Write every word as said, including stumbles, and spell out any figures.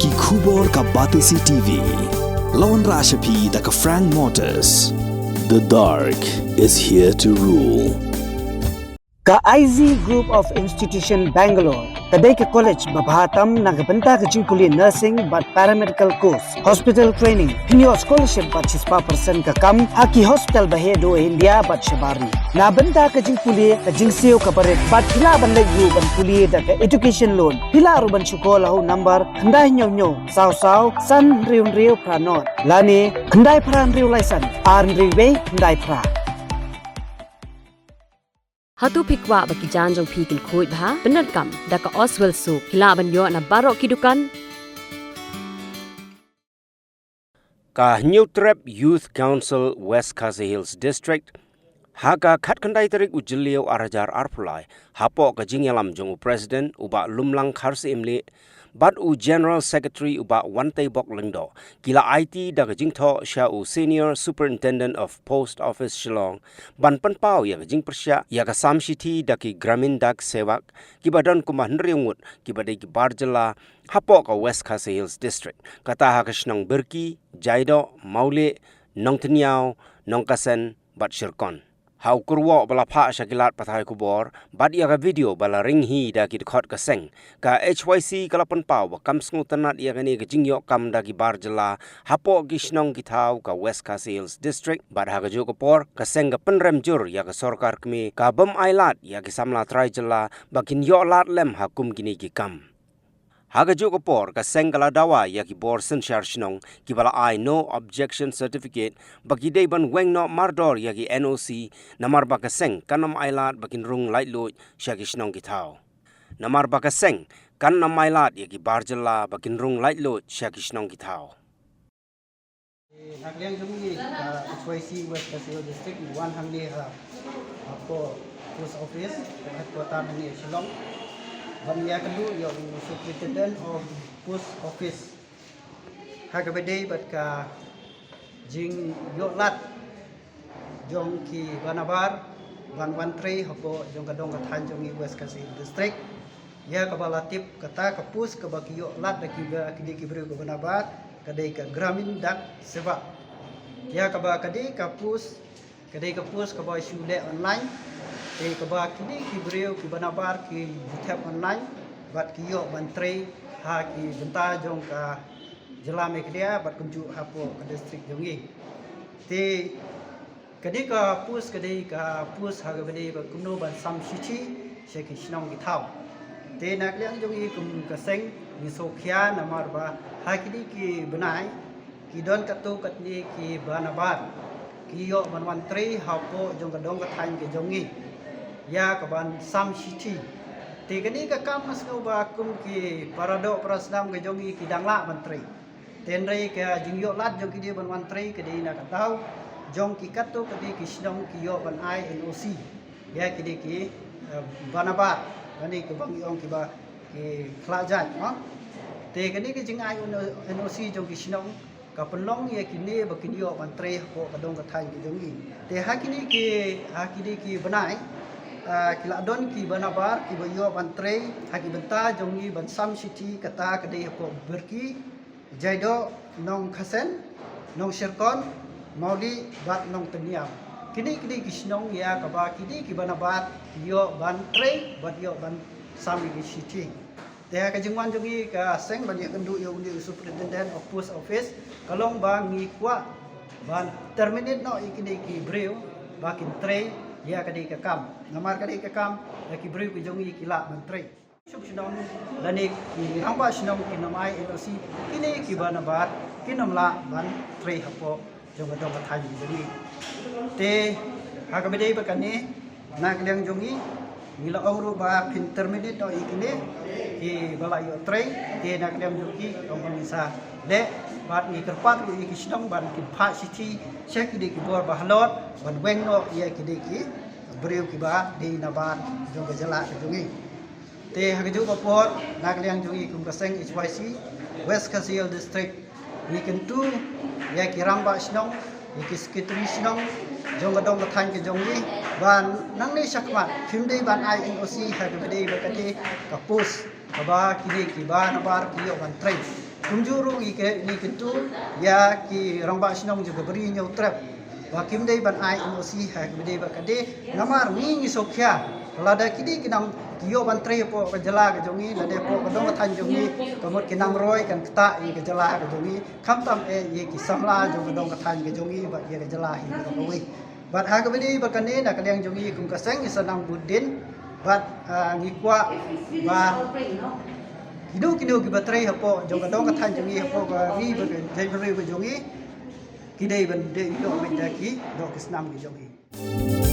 Ki khubor ka Batesi T V. La wanrah sha phi da ka Frank Motors. The dark is here to rule. Ka I Z Group of Institution Bangalore ka dei ka college ba bha tam na ka bynta ka jingpule nursing bad paramedical course, hospital training, pynïoh scholarship bad shispah percent ka kam ha ki hospital ba heh duh India bad shabar ri. Na bynta ka jingpule ka jingsiew ka barit bad phi lah ban leit ruh ban pule da ka education loan. Phi lah ruh ban shu call ha u number khyndai hynñiew hynñiew saw saw san hynriew hynriew phra nod lane khyndai phra hynriew lai san ar hynriew wei khyndai phra. Hato phi kwah ba ki jaiñ jong phi kin khuid bha? Pyndonkam da ka Oswell Soap, phi lah ban ïoh na baroh ki dukan. Ka Hynñiewtrep Youth Council West Khasi Hills District ha ka khatkhyndai tarik u Jylliew ar hajar arphew lai, hapoh ka jingïalam jong u President u Bah Lumlang Kharsyiemlieh bad u General Secretary u Bah Wanteibok Lyngdoh, ki la aiti da ka jingthoh sha u Senior Superintendent of Post Office Shillong ban pynpaw ïa ka jingpyrshah ïa ka sam shithi da ki Gramin Dak Sevak kiba don kumba hynriew ngut kiba dei ki bar jylla hapoh ka West Khasi Hills District, kata ha ka shnong Birki, Jaidoh, Mawlieh, Nongtynñiaw, Nongkasen bad Shirkon. Ha u kyrwoh ba la phah sha ki lad pathai khubor bad ïa ka video ba la ring hi da ki dkhot ka seng, ka H Y C ka la pynpaw ba kam sngewtynnad ïa kane ka jingïoh kam da ki bar jylla hapoh ki shnong ki thaw ka West Khasi Hills District, bad ha kajuh ka por ka seng ka pynrem jur ïa ka sorkar kmie ka bym ailad ïa ki samla trai jylla ba kin ïoh lad lem ha kum kine ki kam. Ha kajuh ka por ka seng ka la dawa ïa ki bor synshar shnong kiba la ai no objection certificate ba ki dei ban weng noh mardor ïa ki N O C, namar ba ka seng kan ym ailad ba kin rung laitluid sha ki shnong ki thaw. Namar ba ka seng kan ym ailad ïa ki bar jylla ba kin rung laitluid sha ki shnong ki thaw. Na ka liang jong ngi, ah, H Y C West Khasi Hills District, ngi wan hangne ha, hapoh post office, headquarter hangne Shillong, ban ïakynduh ïa u Superintendent of Post Office ha kaba dei bad ka jingïoh lad jong ki ba nabar ban wan trei hapoh jong ka dong ka thaiñ jong ngi West Khasi Hills District. Ïa kaba la tip kata ka post kaba ki ïoh lad da ki ba, ki dei ki briew kiba nabar ka dei ka Gramin Dak Sevak. Ïa kaba ka dei ka post, ka dei ka post kaba shu leh online. Te kaba ki dei ki briew kiba nabar ki ju thep online bad ki ïoh ban trei ha ki bynta jong ka jylla Meghalaya bad kumjuh hapoh ka district jong ngi. Te ka dei ka post, ka dei ka post ha kaba dei ba kumno ban sam shithi sha ki shnong ki thaw. Te na ka liang jong ngi kum ka seng ngi sngewkhia namar ba ha ki dei ki bnai ki don katto katne ki ba nabar ki ïoh ban wan trei hapoh jong ka dong ka thaiñ ka jong ngi ïa ka ban sam shithi. Te kane ka kam nga sngew ba kum ki para doh para snam ka jong ngi ki dang lah ban trei. Te hynrei ka jingïoh lad jong ki dei ban wan trei ka dei na ka daw jong ki katto katne ki shnong ki ïoh ban ai N O C ïa ki dei ki, eh, ba nabar, kane ka ba ngi ong kiba ki khlajait, no? Te kane ka jingai N O C jong ki shnong ka pynlong ïa kine ba kin ïoh ban trei hapoh ka dong ka thaiñ ka jong ngi. Te ha kine ki, ha kine ki bnai, ah, ki la don ki ba nabar kiba ïoh ban trei ha ki bynta jong ngi ban sam shithi, kata ka dei hapoh Birki, Jaidoh, Nongkasen, Nongshirkon, Mawlieh bad Nongtynñiaw. Kine ki dei ki shnong ïa kaba ki dei ki ba nabar ïoh ban trei bad ïoh ban sam ïa ki shithi. Te ha ka jingwan jong ngi ka seng ban ïakynduh ïa une u Superintendent of Post Office ka long ba ngi kwah ban terminate noh ïa kine ki briew ba kin trei ïa ka dei ka kam. Namar ka dei ka kam ïa ki briew ki jong ngi ki lah ban trei. Shuh shnong lane ki rangbah shnong kin ym ai N O C, kine ki ba nabar kin ym lah ban trei hapoh jong ka dong ka thaiñ jong ngi. Te ha kaba dei ba kane na ka liang jong ngi ngi la ong ruh ba phin terminate noh ïa kine ki ba la ïoh trei. Te na ka liang jong ki ong ba ngi sa leh bad ngi kyrpad ruh ïa ki shnong ban kin phah shithi sha ki dei ki bor ba halor ban weng noh ïa ki dei ki briew kiba dei nabar jong ka jylla ka jong ngi. Te ha kajuh ka por na ka liang jong ngi kum ka seng H Y C West Khasi Hills District ngi kyntu ïa ki rangbah shnong, ïa ki secretary shnong jong ka dong ka thaiñ ka jong ngi ba nangne shakhmat phim dei ban ai N O C ha kaba dei ba ka dei ka post kaba kine ki ba nabar ki ïoh ban trei. Kumjuh ruh ngi kyntu ïa ki rangbah shnong jong ka Bri Hynñiewtrep ba kim dei ban ai N O C ha kaba dei bad ka dei, namar ngi ngi sngewkhia lada ki dei ki nang ki ïoh ban trei hapoh ka jylla ka jong ngi, lada hapoh ka dong ka thaiñ jong ngi, ka mut ki nang roi kan ktah ïa ka jylla ka jong ngi, khamtam eh ïa ki samla jong ka dong ka thaiñ ka jong ngi bad ïa ka jylla hi baroh kawei. Bad ha kaba dei bad kane, na ka liang jong ngi kum ka seng ngi sa nang bud dien bad ngi kwah ba kino kino kiba trei hapoh jong ka dong ka thaiñ jong ngi, hapoh ka ri bad ka jaitbynriew ka jong ngi, ki dei ban dei ïoh beit da ki doh ki snam ki jong ngi.